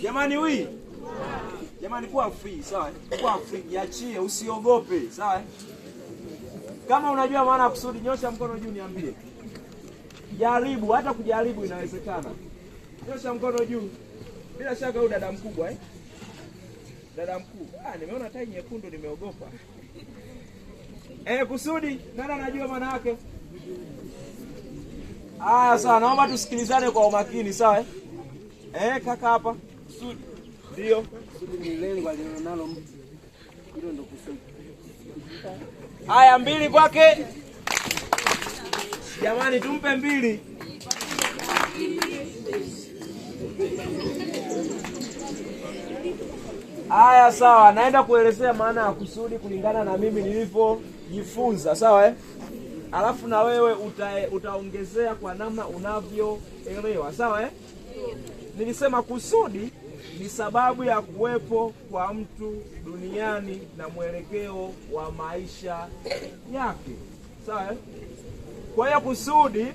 Jamani wi. Jamani kuwa free, sawa? Kuwa free, jiachie, usiogope, sawa? Kama unajua maana ya kusudi, nyosha mkono juu niambie. Jaribu, hata kujaribu inawezekana. Nyosha mkono juu. Bila shaka huyu dada mkubwa eh? Dada mkuu. Ah, nimeona tai nyekundu nimeogopa. Kusudi, nani anajua maana yake? Haya sawa, naomba tusikilizane kwa umakini, sawa eh? Kaka hapa. Kusudi. Ndio. Kusudi ni lengo alilonalo mtu. Hilo ndio kusudi. Haya, 2 kwake. Jamani tumpe 2. Haya sawa, naenda kuelezea maana ya kusudi kulingana na mimi nilivyojifunza, sawa eh? Alafu na wewe utaongezea kwa namna unavyoelewa, sawa eh? Nilisema kusudi ni sababu ya kuwepo kwa mtu duniani na mwelekeo wa maisha yake, sawa eh? Kwa hiyo kusudi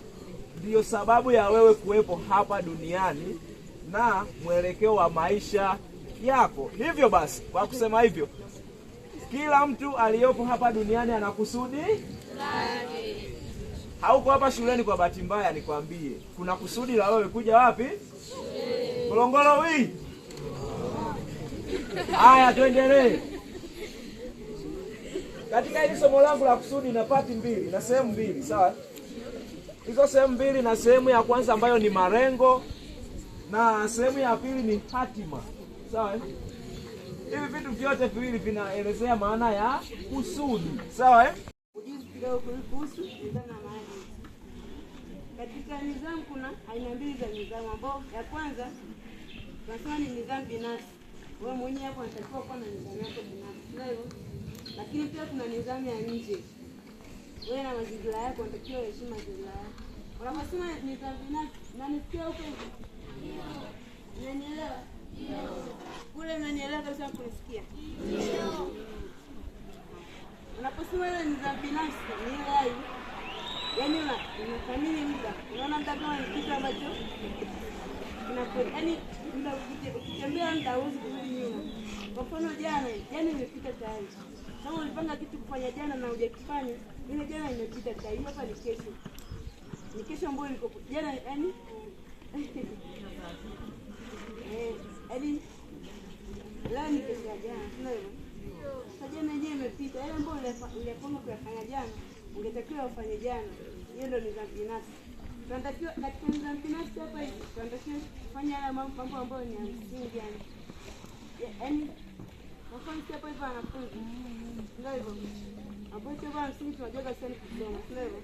ndiyo sababu ya wewe kuwepo hapa duniani na mwelekeo wa maisha yako. Hivyo basi, kwa kusema hivyo, kila mtu aliyopo hapa duniani ana kusudi lake. Hauko hapa shuleni kwa bahati mbaya, nikwambie. Kuna kusudi la wewe kuja wapi? Shuleni. Kolongolo wi. Haya, tuendelee. Katika hili somo langu la kusudi na pati 2 na sehemu 2, sawa? Hizo sehemu 2, na sehemu ya kwanza ambayo ni malengo na sehemu ya pili ni hatima. Sawa? Hivi vitu vyote viwili vinaelezea maana ya kusudi. Sawa eh? Ujuzi kidogo kuhusu nidhamu na maadili. Katika nidhamu kuna aina mbili za nidhamu, ambapo ya kwanza tunasema ni nidhamu binafsi. Wewe mwenyewe hapo unatakiwa kuwa na nidhamu yako binafsi. Ndio hivyo. Lakini pia kuna nidhamu ya nje. Wewe na mazingira yako unatakiwa uheshimu mazingira yako. Unaposema nidhamu binafsi, na nisikia huko hivi. Unanielewa? Ndio. Kule mnanielewa kabisa kunisikia? Ndio. Unaposema ile nidhamu binafsi ni ile hayo. Yaani unathamini muda. Unaona muda kama ni kitu ambacho kinakuwa, yaani muda ukitembea muda huwezi kurudi nyuma. Kwa mfano jana imepita tayari. Kama ulipanga kitu kufanya jana na hujakifanya, ile jana imepita tayari. Hapa ni kesho. Ni kesho ambayo iko jana, yaani yaani leo ni kesho ya jana, sio hivyo? Sasa jana yenyewe imepita. Yale ambayo ulipanga kuyafanya jana, ungetakiwa ufanye jana. Hiyo ndio nidhamu binafsi. Tunatakiwa katika nidhamu binafsi hapa hivi, tunatakiwa kufanya yale mambo ambayo ni ya msingi, yani. Yaani kwa mfano hapa hivi wanafunzi. Ndio hivyo. Hapo hapa msingi tunajua kabisa ni kusoma, sio hivyo?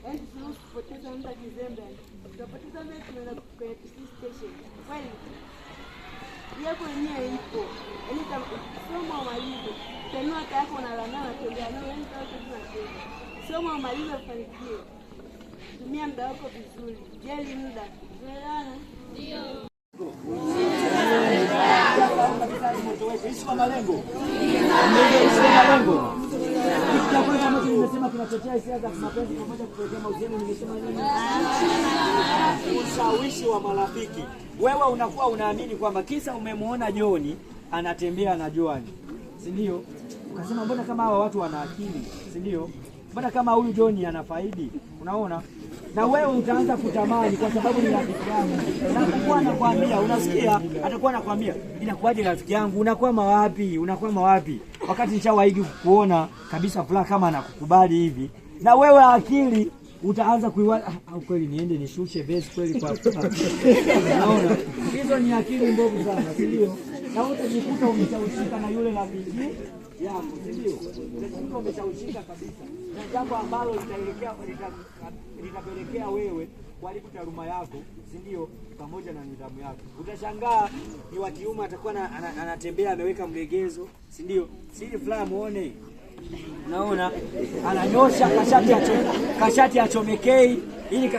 Yaani tusiruhusu kupoteza muda kizembe. Tutapoteza muda tunaenda kwenye PC station. Kweli? Yako yenyewe ipo. Yaani soma umalize. Utanua hata yako unalala nayo, unatembea nayo, yaani tunacheza. Soma umalize ufanikiwe. Tumia muda wako vizuri. Jali muda. Tunaelewana? Ndio. Ishi kwa malengo. Ishi kwa malengo. Kitu cha kwanza ambacho nimesema kinachochea hisia za kimapenzi pamoja kupelekea mahusiano, nimesema nini? Ushawishi wa marafiki. Wewe unakuwa unaamini kwamba kisa umemuona Joni anatembea na Joani, si ndio? Ukasema mbona kama hawa watu wana akili, si ndio? Mbona kama huyu Joni anafaidi, unaona? Na wewe utaanza kutamani kwa sababu ni rafiki yangu. Na atakuwa anakuambia, unasikia? Atakuwa anakuambia, inakuwaje rafiki yangu? Unakwama wapi? Unakwama wapi? Wakati nishawahi kukuona kabisa furaha kama anakukubali hivi. Na wewe akili utaanza kuiwa, au kweli niende nishushe base kweli kwa. Unaona? Hizo ni akili mbovu sana, si ndio? Na utajikuta umeshawishika na yule rafiki yako, si ndio? Utajikuta umeshawishika kabisa. Na jambo ambalo litapelekea wewe kuharibu taaluma yako, si ndio? Pamoja na nidhamu yako. Utashangaa ni wa kiume atakuwa anatembea ameweka mlegezo, si ndio? Siri fulani muone. Unaona? Ananyosha kashati achomekei ili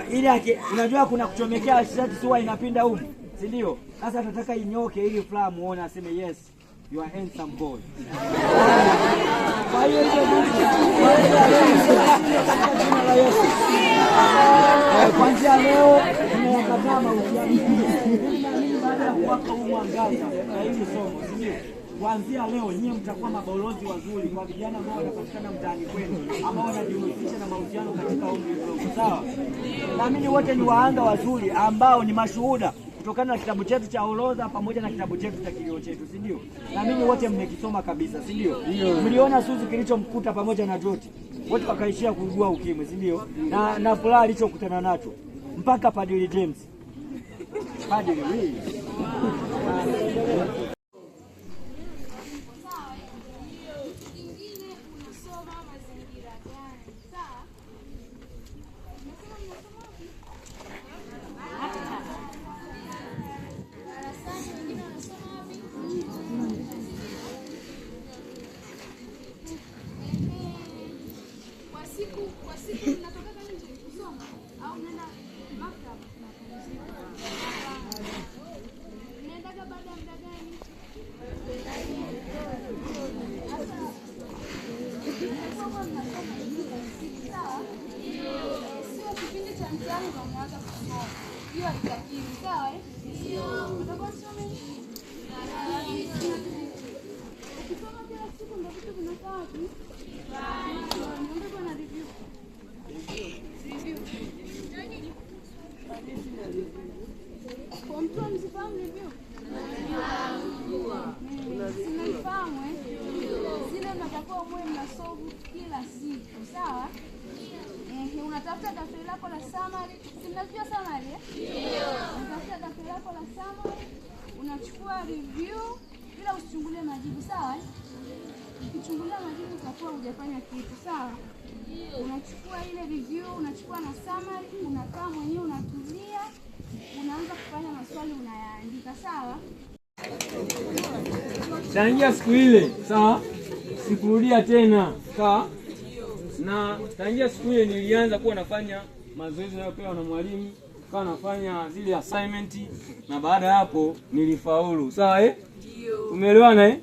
unajua kuna kuchomekea shati sua inapinda huko, si ndio? Sasa tunataka inyoke ili fulani muone aseme yes, you are handsome boy. Kwa hiyo jina la Yesu. Kuanzia leo tunayakataa mahusiano. Mimi naamini baada ya kuwapa huu mwangaza na hili somo, si ndio? Kuanzia leo nyie mtakuwa mabalozi wazuri kwa vijana ambao wanapatikana mtaani kwenu ambao wanajihusisha na mahusiano katika umri mdogo, sawa? Naamini wote ni wahanga wazuri ambao ni mashuhuda kutokana na kitabu chetu cha orodha pamoja na kitabu chetu cha kilio chetu, si ndio? Naamini wote mmekisoma kabisa, si ndio? Mliona Suzi kilichomkuta pamoja na Joti, wote wakaishia kuugua ukimwi, si ndio? Na furaha alichokutana nacho mpaka Padri James. Padri wewe. Kingine unasoma mazingira gani? Sawa? Unasema mnasoma wapi? Darasani, wengine wanasoma wapi? Kwa siku mnatoka nje kusoma au mnaenda maktaba? Mnaendaga baada ya muda gani? Sasa mnasoma kila siku, sawa? Sio kipindi cha mtihani ndio mnaanza kusoma. Hiyo haitakiwi, sawa eh? Utakuwa usome ukisoma kila siku ndio vitu vinakaa wapi? Niombe bwana review. Review. Kwa mtu msifahamu review? Sinaifahamu eh? Zile mnatakiwa muwe mnasolve kila siku, sawa? Unatafuta daftari lako la summary. Si mnajua summary eh? Unatafuta daftari lako la summary, unachukua review ila usichungulie majibu, sawa eh? Ukichungulia majibu utakuwa hujafanya kitu, sawa? Unachukua ile review, unachukua na summary, unakaa mwenyewe unatulia, unaanza kufanya maswali unayaandika, sawa? Tangia siku ile, sawa, sikurudia tena, sawa. Na tangia siku ile nilianza kuwa nafanya mazoezi nayopewa na mwalimu, kawa nafanya zile assignment, na baada ya hapo nilifaulu, sawa eh? Umeelewana eh?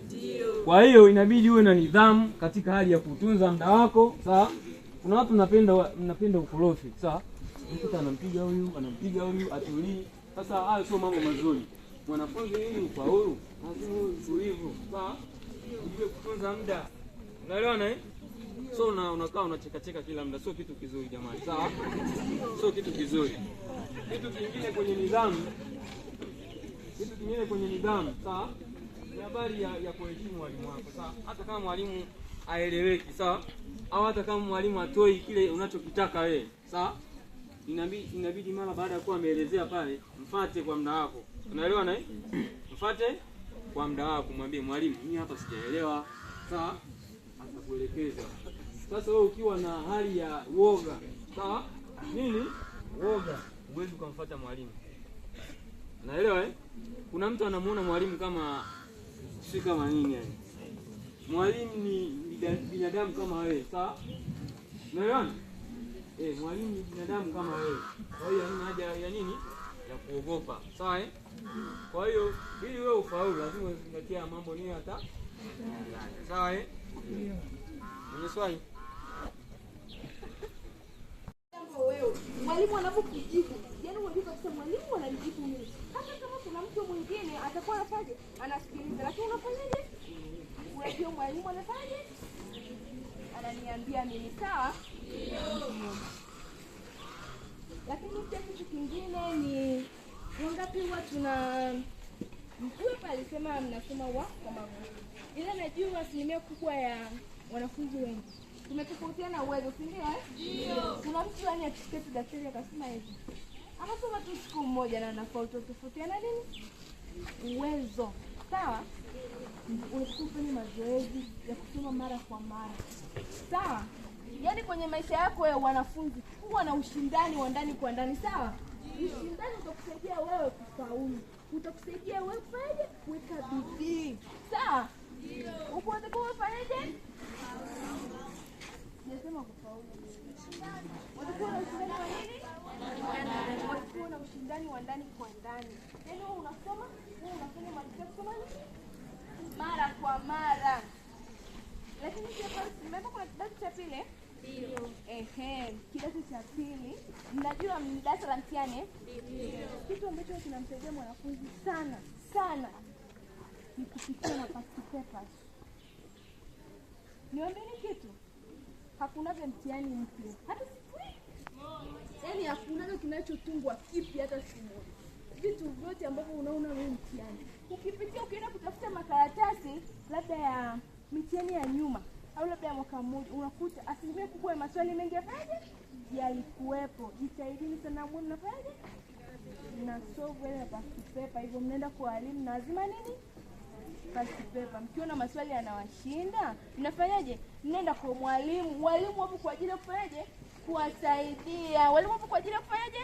Kwa hiyo inabidi uwe na nidhamu katika hali ya kutunza muda wako, sawa. Kuna watu mnapenda ukorofi, sawa. Mtu anampiga huyu, anampiga huyu, atulii. Sasa hayo sio mambo mazuri. Mwanafunzi ili ufaulu, lazima uwe mtulivu, sawa? Ujue kutunza muda. Unaelewana eh? So unakaa unachekacheka kila muda, sio kitu kizuri jamani, sawa? Sio kitu kizuri. Kitu kingine kwenye nidhamu, sawa? Ni habari ya kuheshimu mwalimu wako, sawa? Hata kama mwalimu aeleweki, sawa? Au hata kama mwalimu atoi kile unachokitaka wewe, sawa? Inabidi mara baada ya kuwa ameelezea pale, mfate kwa muda wako. Unaelewa eh? Mfate kwa muda wako, mwambie mwalimu, mimi hapa sijaelewa, sawa? Atakuelekeza. Sasa wewe ukiwa na hali ya uoga, sawa? Nini? Uoga, huwezi kumfuata mwalimu. Unaelewa eh? Kuna mtu anamuona mwalimu kama si kama nini yani. Mwalimu ni binadamu kama wewe, sawa? Unaelewa? Mwalimu ni binadamu kama wewe. Kwa hiyo hamna haja ya nini? Ya kuogopa. Sawa eh? Kwa hiyo ili wewe ufaulu lazima uzingatie mambo ni hata. Sawa eh? Mwenye swali? Wewe mwalimu anapokujibu, yaani unajua kabisa mwalimu ananijibu mimi. Hata kama kuna mtu mwingine atakuwa anafanyaje? Anasikiliza, lakini unafanyaje? Unajua mwalimu anafanyaje? Ananiambia mimi, sawa? Lakini pia kitu kingine ni wangapi huwa tuna mkuu hapa alisema mnasoma wa kwa magrupu. Ila najua asilimia kubwa ya wanafunzi wengi tumetofautiana uwezo, si ndio eh? Ndio. Kuna mtu yani akisikia tu daftari akasema hivi. Anasoma tu siku moja na anafaulu, tofautiana nini? Uwezo. Sawa? Unatakiwa ufanye mazoezi ya kusoma mara kwa mara. Sawa? Yaani kwenye maisha yako ya wanafunzi huwa na ushindani wa ndani kwa ndani, sawa? Ushindani utakusaidia wewe kufaulu. Utakusaidia wewe kufanyaje? Kuweka bidii. Sawa? Ndio. Uko unatakiwa ufanyaje? Nasema kufaulu. Watakuwa na ushindani wa nini? Watakuwa na ushindani wa ndani kwa ndani. Yaani wewe unasoma, wewe unafanya mazoezi ya kusoma nini? Mara kwa mara. Lakini pia pale nimeweka kuna kidato cha pili. Ndio. Ehe, kidato cha pili. Mnajua darasa la mtihani? Ndio. Kitu ambacho kinamsaidia mwanafunzi sana sana ni kupitia na past papers. Niwaambieni kitu, hakunaga mtihani mpya hata siku hii, yaani hakunaga kinachotungwa kipya hata siku moja. Vitu vyote ambavyo unaona wewe mtihani ukipitia, ukienda kutafuta makaratasi labda ya mitihani ya nyuma au labda ya mwaka mmoja, unakuta asilimia kubwa ya maswali mengi yafanyaje, yalikuwepo. Jitahidini sana mwe mnafanyaje, mnasolve yale past paper, hivyo mnaenda kwa walimu na lazima nini past paper. Mkiona maswali yanawashinda, mnafanyaje? Mnaenda kwa mwalimu. Walimu wapo kwa ajili ya kufanyaje? Kuwasaidia. Walimu wapo kwa ajili ya kufanyaje?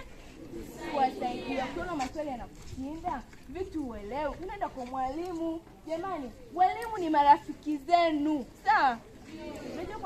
Kuwasaidia. Ukiona maswali yanakushinda, vitu uelewe, unaenda kwa mwalimu. Jamani, walimu ni marafiki zenu, sawa? Unajua kwa